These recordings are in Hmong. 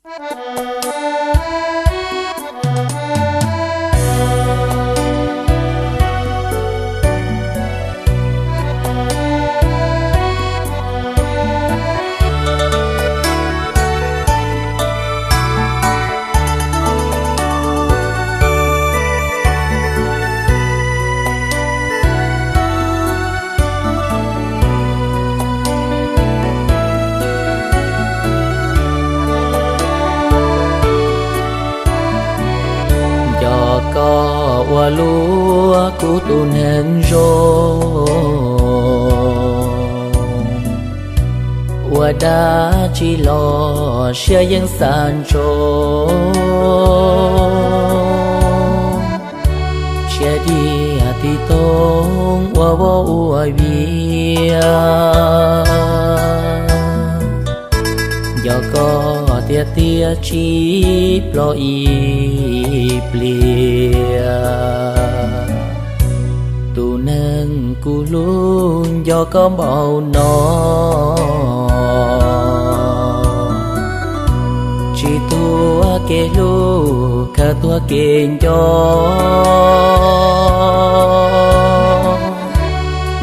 Nco koj ua luaj kuv tus neeg zoo, ua dab tsi los siab yeej xav ntsoov. Siab diag tig toog ua voj ua vias, nco koj tiag tiag tsis ploj ib pliag. Tus neeg kuv hlub nco koj npaum no, tsis tuag kev hlub khaws tuag kev nco.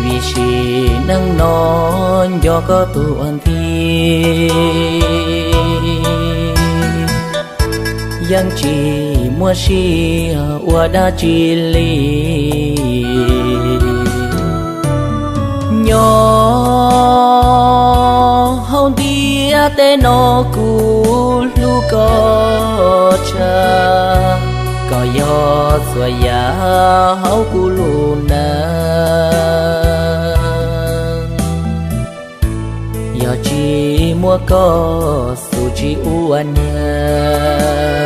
Vim sim neej no nco koj tuag nthi, yeej tsis muaj sij ua dab tsi li. Nyob hauv ntiaj teb no kuv hlub koj tshaj, koj yog txhua yam hauv kuv lub neej. Yog tsis muaj koj xub tsis ua neeg,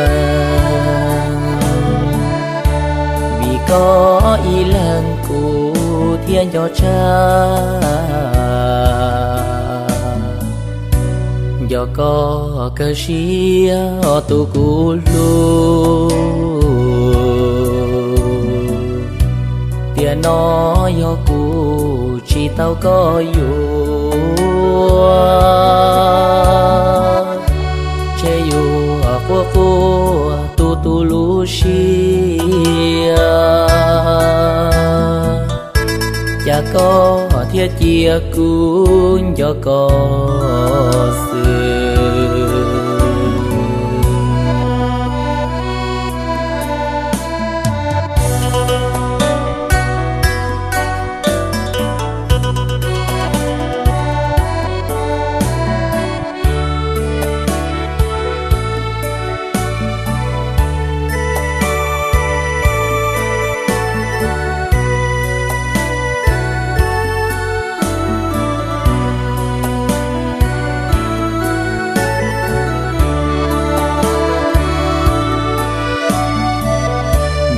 vim koj ib leeg kuv thiaj nco tshaj. Nco koj kawg siab tus kuv hlub, tiam no yog kuv tsis tau koj yuav, ces yuav quaj quaj tu tu lub siab. Cas koj thiaj cia kuv nco koj xwb.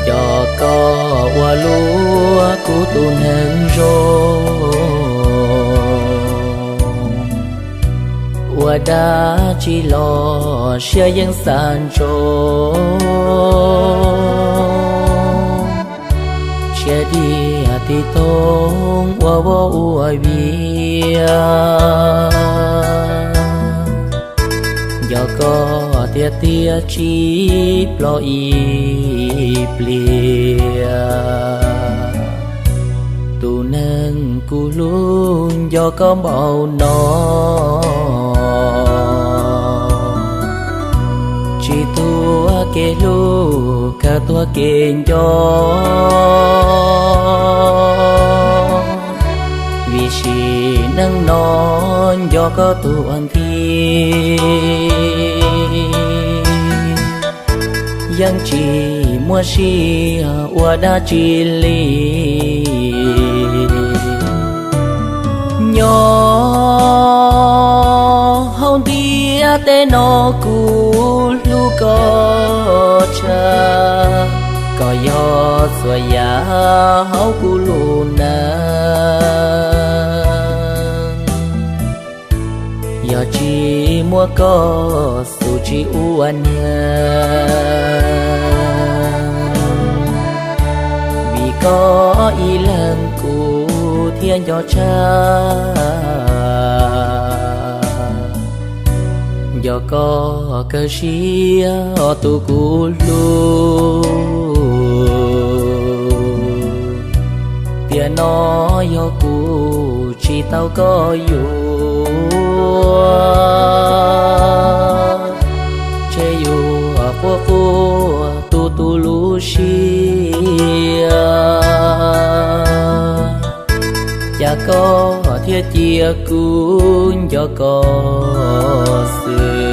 Nco koj ua luaj kuv tus neeg zoo, ua dab tsi los siab yeej xav ntsoov. Siab diag tig toog ua voj ua vias, nco koj tiag tiag tsis ploj ib pliag. Tus neeg kuv hlub nco koj npaum no, tsis tuag kev hlub khaws tuag kev nco. Vim sim neej no nco koj tuag nthi, yeej tsis muaj sij ua dab tsi li. Nyob hauv ntiaj teb no kuv hlub koj tshaj, koj yog txhua yam hauv kuv lub neej. Yog tsis muaj koj xub tsis ua neeg, vim koj ib leeg kuv thiaj nco tshaj. Yog koj kawg siab tus kuv hlub, tiam no yog kuv tsis tau koj yuav, ntshe yuav quaj quaj tu tu lub siab. Cas koj thiaj cia kuv nco koj xwb.